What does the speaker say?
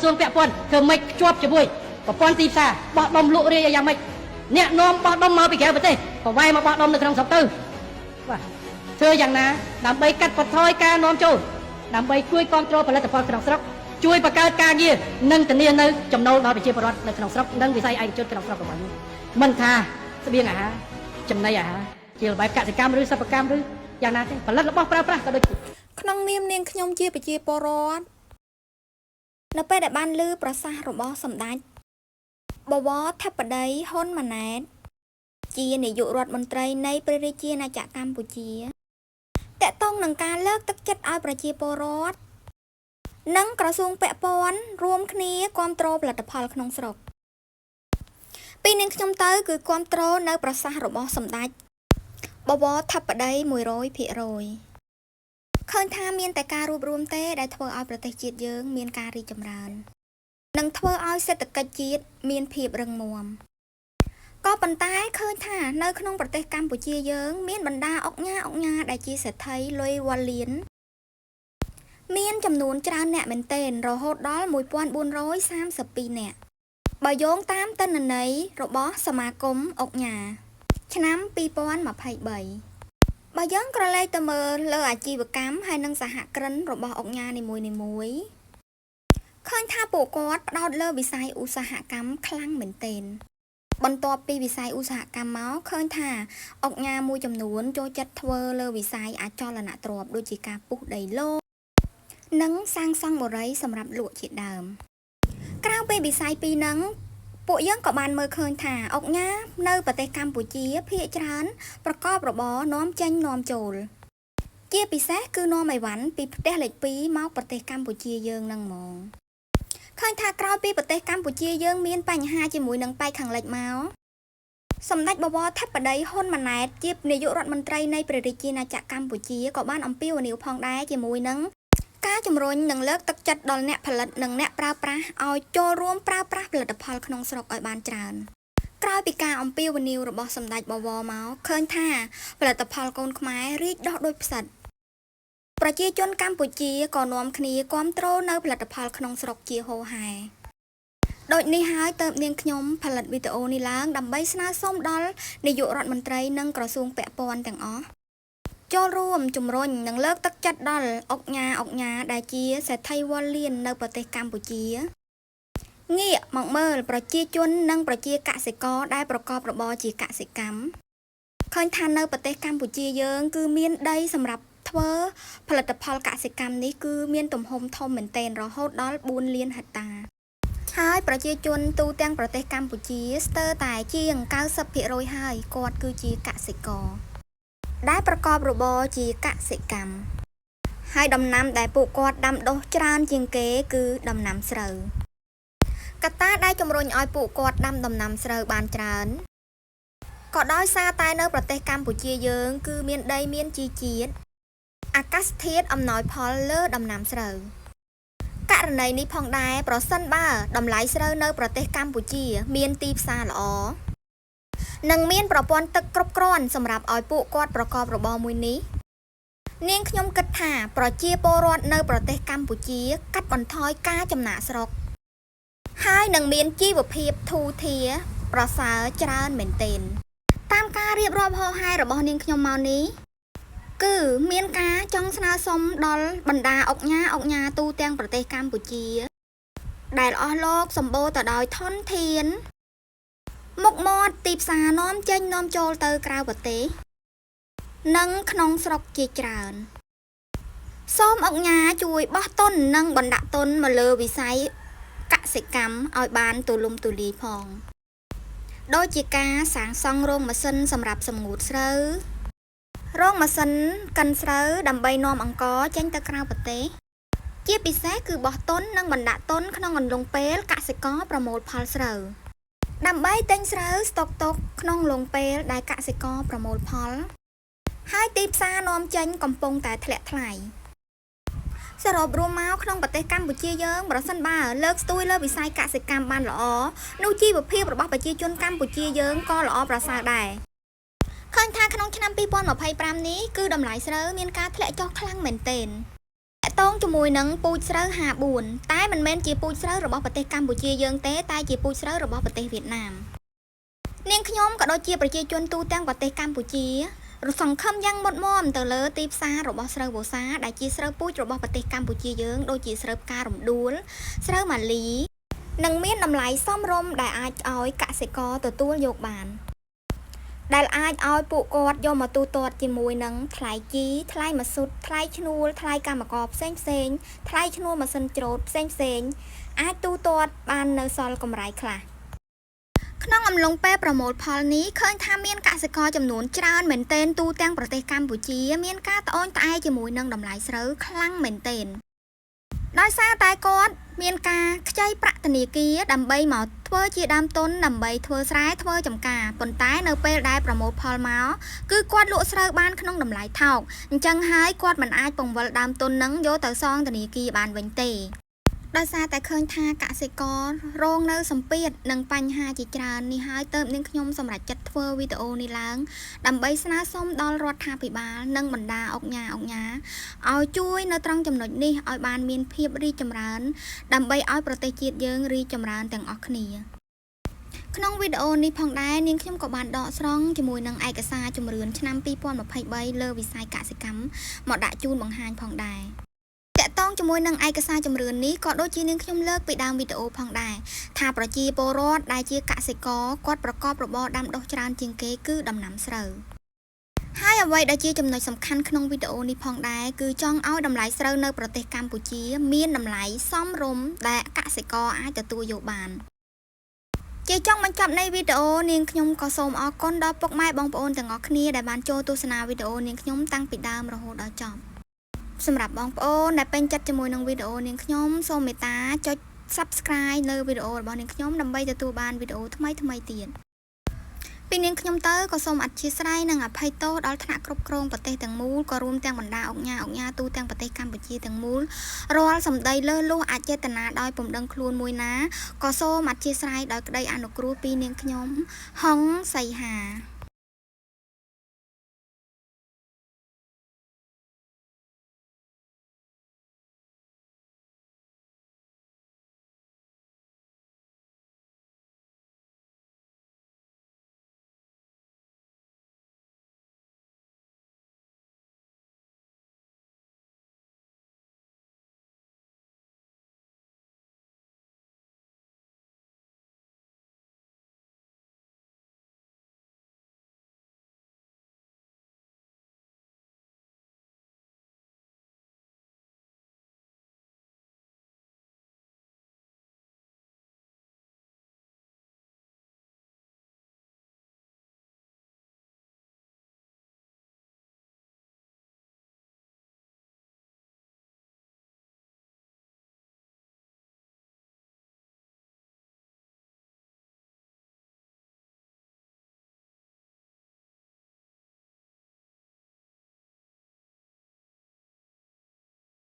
សួងពាក់ព័ន្ធធ្វើម៉េចភ្ជាប់ជាមួយប្រព័ន្ធទីផ្សារបោះដុំលក់រាយឲ្យយ៉ាងម៉េចអ្នកនាំបោះដុំមកពីក្រៅប្រទេសប្រវែមកបោះដុំនៅក្នុងស្រុកទៅបាទធ្វើយ៉ាងណាដើម្បីកាត់បន្ថយការនាំចូលដើម្បីជួយគ្រប់គ្រងផលិតផលក្នុងស្រុកជួយបង្កើតការងារនិងធានានៅចំណូលដល់ប្រជាពលរដ្ឋនៅក្នុងស្រុកនិងវិស័យឯកជនក្នុងស្រុករបស់យើងមិនថាស្បៀងអាហារចំណីអាហារជាបែបកសិកម្មឬសិប្បកម្មឬយ៉ាងណាទេផលិតរបស់ប្រើប្រាស់ក៏ដូចជា ក្នុងនាមនាងខ្ញុំជាប្រជាពលរដ្ឋនៅពេលដែលបានឮប្រសាសន៍របស់សម្ដេចបវរធិបតីហ៊ុនម៉ាណែត ជានាយករដ្ឋមន្ត្រីនៃព្រះរាជាណាចក្រកម្ពុជាតកតងនឹងការលើកទឹកចិត្តឲ្យប្រជាពលរដ្ឋនិងក្រសួងពាក់ព័ន្ធរួមគ្នាគ្រប់គ្រងផលិតផលក្នុងស្រុកពីនាងខ្ញុំទៅគឺគ្រប់គ្រងនៅប្រសាសន៍របស់សម្ដេចបវរធិបតី100%ឃើញថាមានតែការរួបរួមទេដែលធ្វើឲ្យប្រទេសជាតិយើងមានការរីកចម្រើន និងធ្វើឲ្យសេដ្ឋកិច្ចជាតិមានភាពរឹងមាំក៏ប៉ុន្តែឃើញថានៅក្នុងប្រទេសកម្ពុជាយើងមានបណ្ដាអុកញ៉ាអុកញ៉ាដែលជាសេដ្ឋីលុយវ៉ាលៀនមានចំនួនច្រើនអ្នកមែនទែនរហូតដល់1432នាក់បើយោងតាមទិន្នន័យរបស់សមាគមអុកញ៉ាឆ្នាំ2023បើយើងក្រឡេកទៅមើលលើអាជីវកម្មហើយនិងសហគ្រិនរបស់អុកញ៉ានីមួយៗឃើញថាពួកគាត់ផ្ដោតលើវិស័យឧស្សាហកម្មខ្លាំងមែនទែនបន្ទាប់ពីវិស័យឧស្សាហកម្មមកឃើញថាអុកញ៉ាមួយចំនួនចូលចិត្តធ្វើលើវិស័យអចលនទ្រព្យដូចជាការពុះដីឡូនិងសាងសង់បុរីសម្រាប់លក់ជាដើមក្រៅពីវិស័យពីរហ្នឹងពួកយើងក៏បានមើលឃើញថាអុកញ៉ានៅប្រទេសកម្ពុជាភាគច្រើនប្រកបរបរនាំចេញនាំចូល ជាពិសេសគឺនាំអីវ៉ាន់ពីផ្ទះលេខ2មកប្រទេសកម្ពុជាយើងនឹងហ្មងឃើញថាក្រោយពីប្រទេសកម្ពុជាយើងមានបញ្ហាជាមួយនឹងប៉ែកខាងលិចមកសម្ដេចបវរធិបតីហ៊ុនម៉ាណែតជានាយករដ្ឋមន្ត្រីនៃព្រះរាជាណាចក្រកម្ពុជាក៏បានអំពាវនាវផងដែរជាមួយនឹងការជំរុញនិងលើកទឹកចិត្តដល់អ្នកផលិតនិងអ្នកប្រើប្រាស់ឲ្យចូលរួមប្រើប្រាស់ផលិតផលក្នុងស្រុកឲ្យបានច្រើនក្រោយពីការអំពាវនាវរបស់សម្ដេចបវរមកឃើញថាផលិតផលកូនខ្មែររីកដុះដូចផ្សិតប្រជាជនកម្ពុជាក៏នាំគ្នាគាំទ្រនៅផលិតផលក្នុងស្រុកជាហូរហែដូចនេះហើយតើបនាងខ្ញុំផលិតវីដេអូនេះឡើងដើម្បីស្នើសុំដល់នាយករដ្ឋមន្ត្រីនិងក្រសួងពាក់ព័ន្ធទាំងអស់ចូលរួមជំរុញនិងលើកទឹកចិត្តដល់អុកញ៉ាអុកញ៉ាដែលជាសេដ្ឋីវ៉ាលៀននៅប្រទេសកម្ពុជាងាកមកមើលប្រជាជននិងប្រជាកសិករដែលប្រកបរបរជាកសិកម្មឃើញថានៅប្រទេសកម្ពុជាយើងគឺមានដីសម្រាប់ធ្វើផលិតផលកសិកម្មនេះគឺមានទំហំធំមែនទែនរហូតដល់4លានហិកតាហើយប្រជាជនទូទាំងប្រទេសកម្ពុជាស្ទើរតែជាង90%ហើយគាត់គឺជាកសិករដែលប្រកបរបរជាកសិកម្មហើយដំណាំដែលពួកគាត់ដាំដុះច្រើនជាងគេគឺដំណាំស្រូវកត្តាដែលជំរុញឲ្យពួកគាត់ដាំដំណាំស្រូវបានច្រើនក៏ដោយសារតែនៅប្រទេសកម្ពុជាយើងគឺមានដីមានជីជាតិអាកាសធាតុអំណោយផលលើដំណាំស្រូវករណីនេះផងដែរប្រសិនបើតម្លៃស្រូវនៅប្រទេសកម្ពុជាមានទីផ្សារល្អនិងមានប្រព័ន្ធទឹកគ្រប់គ្រាន់សម្រាប់ឲ្យពួកគាត់ប្រកបរបរមួយនេះនាងខ្ញុំគិតថាប្រជាពលរដ្ឋនៅប្រទេសកម្ពុជាកាត់បន្ថយការចំណាកស្រុកហើយនឹងមានជីវភាពធូរធារប្រសើរច្រើនមែនទែនតាមការរៀបរាប់ហោហែរបស់នាងខ្ញុំមកនេះគឺមានការចង់ស្នើសុំដល់បណ្ដាអុកញ៉ាអុកញ៉ាទូទាំងប្រទេសកម្ពុជា ដែលអស់លោកសម្បូរទៅដោយធនធានមុខមាត់ទីផ្សារនាំចេញនាំចូលទៅក្រៅប្រទេសនិងក្នុងស្រុកជាច្រើនសូមអុកញ៉ាជួយបោះទុននិងបណ្ដាក់ទុនមកលើវិស័យកសិកម្មឲ្យបានទូលំទូលាយផងដូចជាការសាងសង់រោងម៉ាស៊ីនសម្រាប់សម្ងួតស្រូវរោងម៉ាស៊ីនកិនស្រូវដើម្បីនាំអង្ករចេញទៅក្រៅប្រទេសជាពិសេសគឺបោះទុននិងបណ្ដាក់ទុនក្នុងអន្លង់ពេលកសិករប្រមូលផលស្រូវដើម្បីទិញស្រូវស្តុកទុកក្នុងលងពេលដែលកសិករប្រមូលផលហើយទីផ្សារនាំចេញកំពុងតែធ្លាក់ថ្លៃសរុបរួមមកក្នុងប្រទេសកម្ពុជាយើងប្រសិនបើលើកស្ទួយលើវិស័យកសិកម្មបានល្អនោះជីវភាពរបស់ប្រជាជនកម្ពុជាយើងក៏ល្អប្រសើរដែរឃើញថាក្នុងឆ្នាំ2025នេះគឺតម្លៃស្រូវមានការធ្លាក់ចុះខ្លាំងមែនទែន កតងជាមួយនឹងពូជស្រូវ54តែមិនមែនជាពូជស្រូវរបស់ប្រទេសកម្ពុជាយើងទេតែជាពូជស្រូវរបស់ប្រទេសវៀតណាមនាងខ្ញុំក៏ដូចជាប្រជាជនទូទាំងប្រទេសកម្ពុជារសង្ឃឹមយ៉ាងមុតមមទៅលើទីផ្សាររបស់ស្រូវវស្សាដែលជាស្រូវពូជរបស់ប្រទេសកម្ពុជាយើងដូចជាស្រូវផ្ការំដួលស្រូវម៉ាលីនិងមានតម្លៃសមរម្យដែលអាចឲ្យកសិករទទួលយកបាន ដែលអាចឲ្យពួកគាត់យកមកទូទាត់ជាមួយនឹងថ្លៃជីថ្លៃម៉ាស៊ូតថ្លៃឈ្នួលថ្លៃកម្មករផ្សេងផ្សេងៗថ្លៃឈ្នួលម៉ាស៊ីនច្រូតផ្សេងផ្សេងៗអាចទូទាត់បាននៅសល់កម្រៃខ្លះក្នុងអំឡុងពេលប្រមូលផលនេះឃើញថាមានកសិករចំនួនច្រើនមែនទែនទូទាំងប្រទេសកម្ពុជាមានការត្អូញត្អែជាមួយនឹងតម្លៃស្រូវខ្លាំងមែនទែនដោយសារតែគាត់មានការខ្ចីប្រាក់ធនាគារដើម្បីមកធ្វើជាដើមទុនដើម្បីធ្វើស្រែធ្វើចំការប៉ុន្តែនៅពេលដែលប្រមូលផលមកគឺគាត់លក់ស្រូវបានក្នុងតម្លៃថោកអញ្ចឹងហើយគាត់មិនអាចពង្វិលដើមទុននឹងយកទៅសងធនាគារបានវិញទេដោយសារតែឃើញថាកសិកររងនៅសម្ពាធនិងបញ្ហាជាច្រើននេះហើយទើបនាងខ្ញុំសម្រេចចិត្តធ្វើវីដេអូនេះឡើងដើម្បីស្នើសុំដល់រដ្ឋាភិបាលនិងបណ្ដាឧកញ៉ាឧកញ៉ាឲ្យជួយនៅត្រង់ចំណុចនេះឲ្យបានមានភាពរីកចម្រើនដើម្បីឲ្យប្រទេសជាតិយើងរីកចម្រើនទាំងអស់គ្នាក្នុងវីដេអូនេះផងដែរនាងខ្ញុំក៏បានដកស្រង់ជាមួយនឹងឯកសារជំរឿនឆ្នាំ2023លើវិស័យកសិកម្មមកដាក់ជូនបង្ហាញផងដែរតាក់ទងជាមួយនឹងឯកសារជំរឿននេះក៏ដូចជានាងខ្ញុំលើកពីដើមវីដេអូផងដែរថាប្រជាពលរដ្ឋដែលជាកសិករគាត់ប្រកបរបរដាំដុះច្រើនជាងគេគឺដំណាំស្រូវហើយអ្វីដែលជាចំណុចសំខាន់ក្នុងវីដេអូនេះផងដែរគឺចង់ឲ្យតម្លៃស្រូវនៅប្រទេសកម្ពុជាមានតម្លៃសមរម្យដែលកសិករអាចទទួលយកបានជាចុងបញ្ចប់នៃវីដេអូនាងខ្ញុំក៏សូមអរគុណដល់ពុកម៉ែបងប្អូនទាំងអស់គ្នាដែលបានចូលទស្សនាវីដេអូនាងខ្ញុំតាំងពីដើមរហូតដល់ចប់សម្រាប់បងប្អូនដែលពេញចិត្តជាមួយនឹងវីដេអូនាងខ្ញុំសូមមេត្តាចុច Subscribe លើវីដេអូរបស់នាងខ្ញុំដើម្បីទទួលបានវីដេអូថ្មីៗទៀតពីនាងខ្ញុំទៅក៏សូមអធ្យាស្រ័យនិងអភ័យទោសដល់ថ្នាក់គ្រប់គ្រងប្រទេសទាំងមូលក៏រួមទាំងបណ្ដាឧកញ៉ាឧកញ៉ាទូទាំងប្រទេសកម្ពុជាទាំងមូលរាល់សម្ដីលើសលួសអចេតនាដោយពុំដឹងខ្លួនមួយណាក៏សូមអធ្យាស្រ័យដោយក្តីអនុគ្រោះពីនាងខ្ញុំហុងសីហា។